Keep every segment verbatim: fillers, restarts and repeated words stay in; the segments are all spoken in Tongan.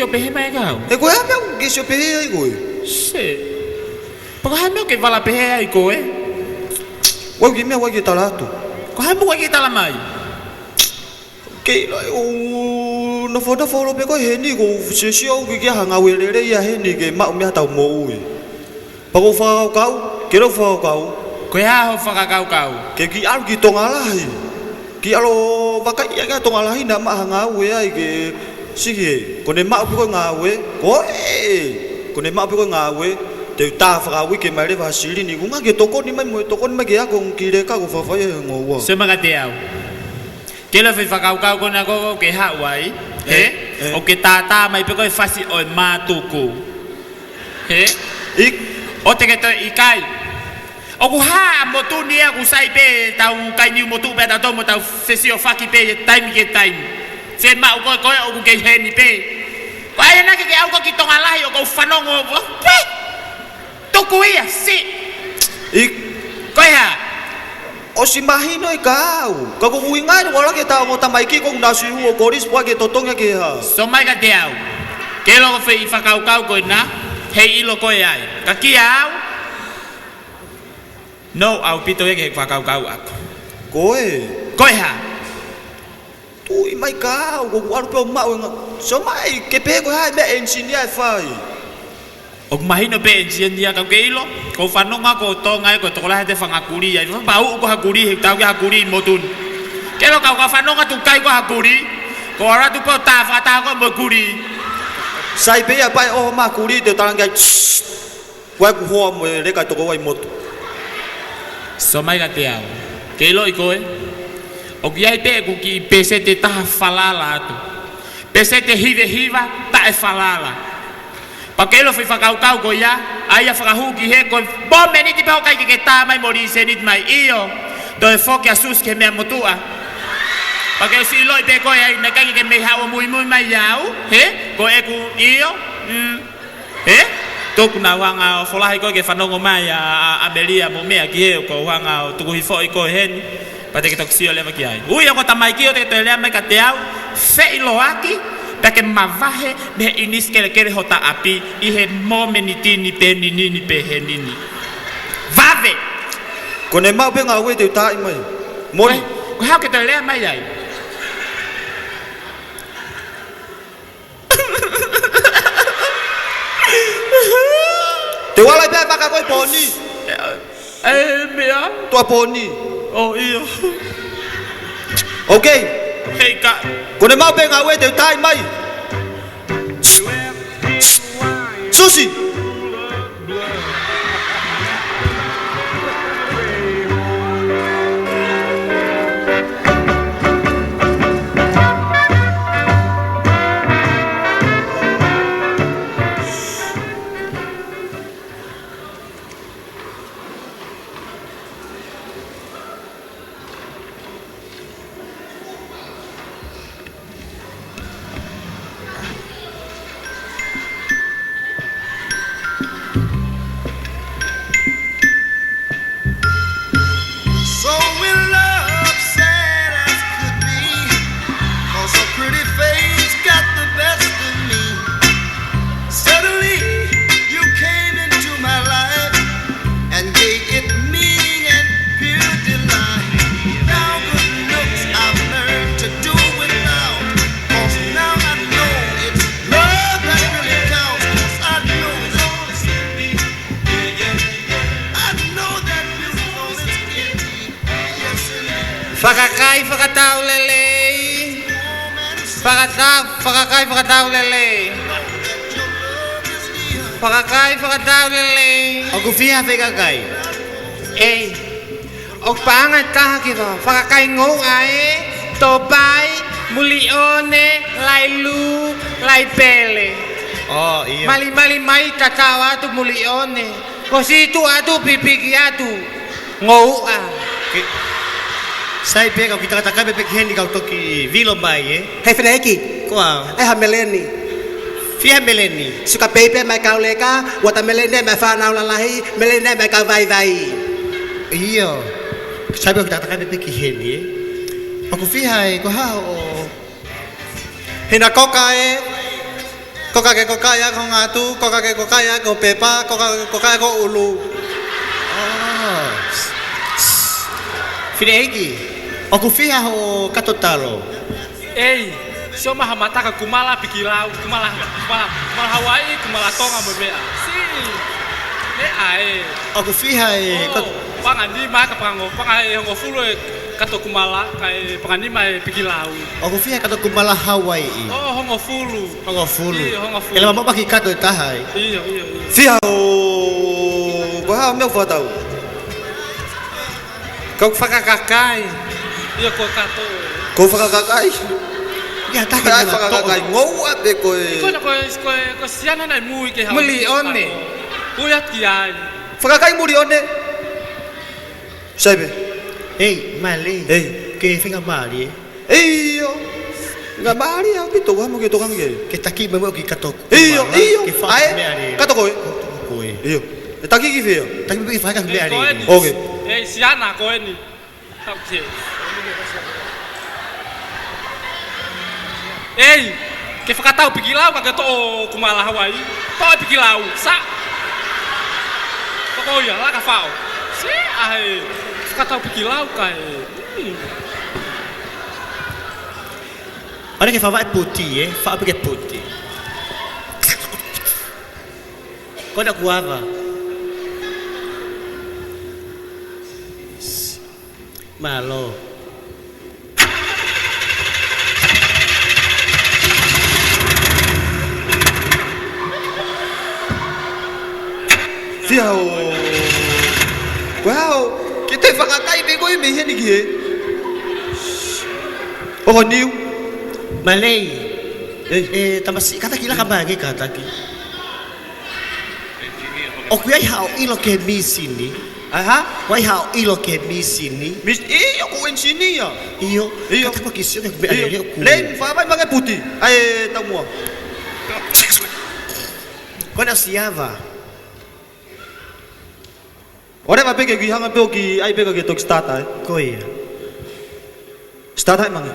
Sio pehē mai kau. Ē, ko e hā e meʻa ʻoku ke sio pehē ai koe? Se. Pea ko e hā e meʻa ʻoku ke vala pehē ai koe? ʻOku ʻikai ke meʻa, ʻoku ʻikai ke tala atu. Ko e hā e meʻa ʻoku ʻikai ke tala mai? Ke ʻilo ʻoku ou nofonofo holo pē ko ē heni, ʻoku ou siosio ʻoku ʻikai ke ʻi ai ha ngāue lelei ia heni ke maʻu mei ai hotau moʻui. Pea ʻoku ou fakakaukau, ke ʻilo ʻeku fakakaukau. Ko e hā hoʻo fakakaukau? Ke kiʻi ʻalu ki Tonga Lahi. Kiʻi ʻalu ʻo vakaiʻi ange ʻa Tonga Lahi naʻa maʻu ha ngāue ai ke siki ē. Ko ʻene maʻu pē ko ē ngāue, ko ē. Ko ʻene maʻu pē ko ē ngāue, te u tā fakauike mai leva ha silini. Ko e ʻuhinga ke tokoni mai mo e tokoni mai ke ako ʻeku kiʻi leka ʻoku ou fakafaʻahinga ngoua. Sio mai kiate au. Ke ʻilo e foʻi fakakaukau ko ena ʻoku ke haʻu ai, ē, ē, ē, ʻoku ke tātā mai pē ko e fasi ʻo e mātuku. Ē? ʻIo. ʻOua te ke toe ʻikai. ʻOku hā ʻa motu ni ē, ʻoku sai pē ʻetau kai niu motu pē ʻatautolu mo ʻetau fesiofaki pē ʻi he taimi ki he taimi. Fiemaʻu ko ē, ko ē ʻoku kei heni pē. Ko ia naʻa ke, ke ʻalu ko ē ki Tonga Lahi ʻoku ou fanongo, pē. Tuku ia, si. ʻIo. Ko e hā? ʻOsi mahino ʻe kau. Ka ko e ʻuhinga ia ʻoku ʻalu ke tau mo e tamaiki ko ē naʻa nau sio ʻo kolisi pea ke totongi ke hā. Sio mai kiate au. Ke ʻilo e foʻi fakakaukau ko ena, heiʻilo koe ai. Ka kia au, no, ʻaupito ia ke fakakaukau ʻaku. Ko e. Ko e hā? Tuʻi mai kau, ʻoku ou ʻalu pē ʻo maʻu e ngā-, sio mai, ke pehē ko e hā e meʻa ʻenisinia ʻe fai. ʻOku mahino pē ʻenisinia ka ke ʻilo, ʻoku ou fanongo ko Tonga ē, ko e tokolahi ʻe fanga kulī ai, pea uʻu ko ha kulī, he tau ki ha kulī ʻi motu ni. Ke ʻilo kau ka fanongo tuʻu kai ko ha kulī, ko e ʻalu atu pē ʻo tā fakataha ko ē mo e kulī. Sai pē ia pea ʻoho mai kulī, te u talange ai, tss. Ko ʻeku hoa mo e leka ʻi toko ua ʻi motu. Sio mai kiate au. Ke ʻiloʻi koe. ʻOku ʻi ai pē ʻeku kiʻi pēseti ʻe taha falala atu. Pēseti ʻe hiva hiva taʻe falala. Pea ke ʻilo e foʻi fakakaukau ko ia, ʻa ia fakahū ki he ko e mōmeniti pē ʻoku ʻikai ke ke tā mai mo līseniti mai ʻio. Toe foki ʻa Susi ki he meʻa motuʻa. Pea ke ʻosi ʻiloʻi pē koe ai, naʻe ʻikai ke ke mei haʻu ʻo muimui mai au, he? Ko ʻeku ʻio, mm. Ē? Tuku naʻa u hanga ʻo folahi koe ke fanongo mai ʻa, ʻa, ʻa Melia mo meʻa ki he ʻoku ou hanga ʻo tuku hifo ʻi koe heni. Pea te ke toki sio leva ki ai. Ui, ʻoku tamaiki ʻoku te ke toe lea mai kiate au. Feʻiloaki, pea ke mavahe mei he ʻinisi kelekele hota ʻapi ʻi he mōmeniti ni pē ni ni ni pē heni ni. Vave! Ko ʻene maʻu pē ngāue te u taaʻi mai. Moni. Ko e hā ʻoku ke toe lea mai ai? Te u ala pē ʻo vaka ko ē pōni. ʻE, meʻa? Tuʻa pōni. ʻO, ʻio. Ok. Hei ka. Ko ʻene maʻu pē ngāue te u taaʻi mai. Susi. So in love, sad as could be, 'cause a pretty face got the best of me. Suddenly, you came into my life and gave it meaning and pure delight. Now good looks I've learned to do without, 'cause now I know it's love that really counts, 'cause I know that, I know that beautiful is in me. Yes, indeed. Fakakai fakatau lelei. Fakatau, fakakai fakatau lelei. Fakakai fakatau lelei. ʻOku fiha fē kakai? ʻEi. ʻOku paʻanga ʻe taha ki fā. Fakakai Ngouʻa ē, Topai, Muliʻone, Lailū, Laipele. ʻŌ, ʻio. Malimali mai tatau atu Muliʻone. Ko e sītuʻa atu pipiki atu. Ngouʻa. Ke-, sai pē ka ʻoku ke takatakai pē ki heni kau toki vilo mai, ē? Hei, Feneki. Ko au. ʻAi ha meleni. Fiha meleni? Suka peipe mo e kau leka, ʻuata meleni mo e fānau lalahi, meleni mo e kau vaivai. ʻIo. Sai pē ka ʻoku ke takatakai pē ki heni, ē? ʻOku fiha ē, ko e hā hoʻo Hina koka ē. Ko ka ke ko kai ako ngatu, ko ka ke ko kai ako pepa, ko ka ke ko kai ako ulu. Oh. Fineʻeiki, ʻoku fiha hoʻo kato talo? Ei, sio mai ha mata ka kumala Pikilau, kumala, kumala, kumala Hawaiʻi, kumala Tonga mo e meʻa. Sī. Meʻa ē. ʻOku fiha e Oh, ko- panganima ka pango, panga e hongofulu e kato kumala, ka e panganima e Pikilau. ʻOku fiha e kato kumala Hawaiʻi? Oh, hongofulu. Hongofulu. ʻIo, hongofulu. ʻE lava maʻu pē ha kiʻi kato ʻe taha ai. ʻIo, ʻio, ʻio. Fiha ʻo, ko e hā e meʻa ʻoku fakatau? Kau fakakakai. ʻIo, ko e kato. Kau fakakakai. ʻIa, taki Ai, na fakakakai. Toʻo. Ngoua pē ko e. Ko na ko e, ko e, ko e siana naʻe mui ke hau. Mulione. Ui atu ki ai. Fakakakai mulione. Sai pē. Ei, Male. Ei. Ke fenga mali, ē? ʻIo. Fenga mali, ʻaupito, ua mo ke toka mo ke. Ke taki mo mo ki kato. ʻIo, kumala, ʻio. Ke fai Ae, meʻa lele. Kato koe. Kato koe. ʻIo. ʻE taki ki fē? Taki mo ke fai ka Ei, meʻa ko lele. eni. Ok. Ei, siana ko eni. Tau ke. Ei, ke fakatau Pikilau ka ke toʻo kumala Hawaiʻi. Toʻo e Pikilau, sa. Toko ia, laka fao. Sē, ʻa e. Fakatau Pikilau ka e. Hmm. ʻOua ke favaʻi puti, ē? Faʻa pē ke puti. Ko na kuava. Mālō. Fiha ʻo. Ko e hā ʻoku ke fakakakai pē koe mei heni ki hē? ʻOku niu. Malei. Ei. E, tamasiʻi, kātaki laka mai ange kātaki. ʻOku ʻi ai haʻo ʻilo ki he mīsini? ʻAi hā? ʻOku ʻi ai haʻo ʻilo ki he mīsini? Mīs-, ʻio, ko e ʻenisinia. ʻIo. ʻIo. Kātaki ʻoku ke sio ki he meʻa ʻIo. lele ʻoku. Lei, fāfai mai ange puti. ʻAi, taumuʻa. Ko na siava. ʻOleva pē ke ke hanga pē ʻo kiʻi ʻai pē ka ke toki start ai. Ko ia. Start ai manga.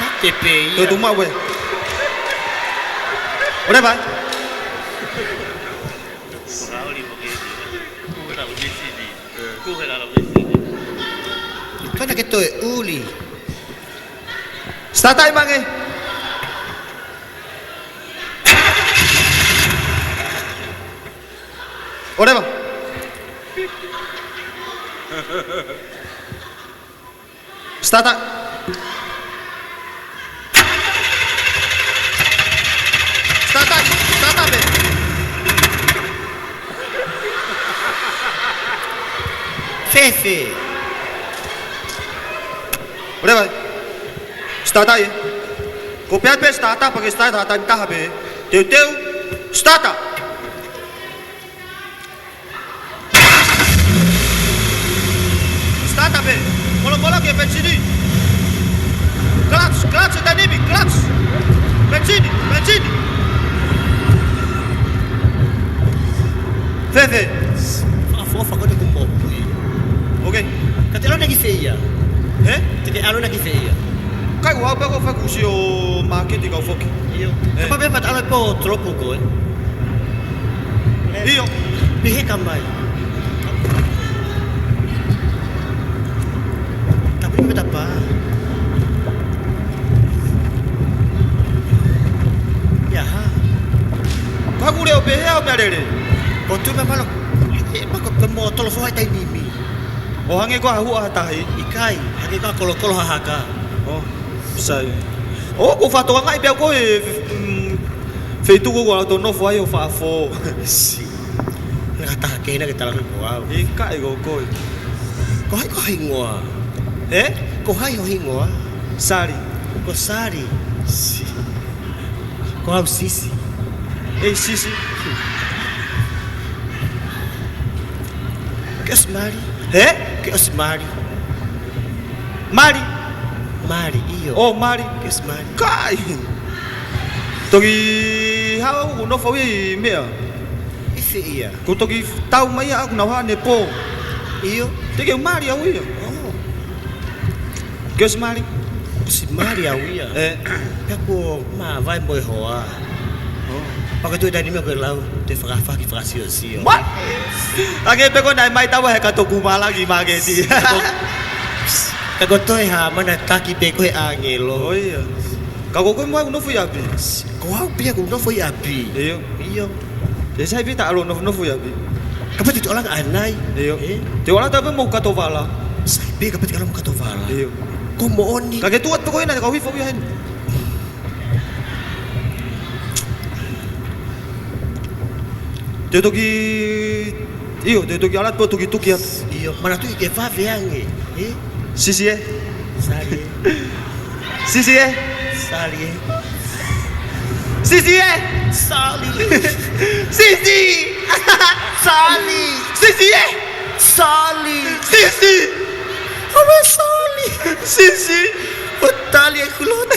Mate pē ia. Toe tuʻu mai ē. ʻOleva. Ko na ke toe ʻuli. Start ai manga. ʻOleva. Start ai. Start ai. Start ai pē. Fēfē. ʻOleva. Start ai. Ko pea pē start ai, pea ke start ai, taimi taha pē. Teuteu. Start ai. Start ai pē. Kolokolo ki he penisini. Clutch, clutch, e tanimi, clutch. Penisini, penisini. Fēfē. Fakaʻofoʻofa ko eni kuo mou ui. Ok. Ka te ʻalu ena ki fē ia? Hē? Te ke ʻalu ena ki fē ia? Kai ua pē ko faku sio māketi kau foki. ʻIo. Ē. Kapau pē pea te ʻalu pē ʻo tolopu koe. ʻIo. Pehē ka mai. Tapu ni me tapa. ʻIa hā. Ka kule ʻo pehē ʻo meʻa lele. Ko tu me malo. He, mako pe mo tolo foha taimi ni. ʻO hangē ko ha huʻa ha tahi. ʻIkai, hangē ko ha kolokolo ha haka. ʻO, sai. ʻOku ou fakatokangaʻi pē au ko e, mm, feituʻu ko ʻoku ou nofo ai ʻo fafo. Si. Naʻa ka taha kehe naʻa ke tala ko au. ʻIkai ko koe. Ko hai ko ho hingoa? Ē? Ko hai ho hingoa? Sali. Ko Sali. Si. Ko au Sisi. Ei, Sisi. Ke ʻosi mali. Hē? Ke ʻosi mali. Mali? Mali, ʻio. ʻO, mali. Ke ʻosi mali. Kai. Toki hao ʻoku nofo ʻi meʻa. ʻI fē ia? Ko toki tau mai ia ʻaku nau hane pō. ʻIo. Te ke mali au ia. ʻO. Ke ʻosi mali? ʻOsi mali au ia. ʻE. Pea kuo māvae mo e hoa. ʻO. Pea ko e toe taimi ko e lau, te fakafaki fakasiosio. What? Ange pē ko naʻe mai tava he kato kumalagi maketi. Ka ko e toe hā, mana taki pē ko e ʻāngelo. ʻO ia. Ka ko koe mo au nofo ʻi ʻapi? Ko au pē ʻoku nofo ʻi ʻapi. ʻIo. ʻIo. ʻE sai pē ta ʻalu ʻo nofonofo ʻi ʻapi. Kapau te u ʻalu ange ʻanai. ʻIo. ʻE? Te u ʻalu atu pē mo e kato vala. Sai pē kapau te u ʻalu mo e kato vala. ʻIo. Ko e moʻoni. Ka ke tuʻu atu pē ko ena, ka u hifo ia heni. Te u toki, ʻio, te u toki ʻalu atu pē ʻo tukituki atu. ʻIo, manatuʻi ke vave ange, ʻe? Sisi ē. Sali ē. Sisi ē. Sali ē. Sisi ē. Sali. Sisi. Sali. Sisi ē. Sali. Sisi. ʻAuē Sali. Sisi. ʻO tali ʻeku loto.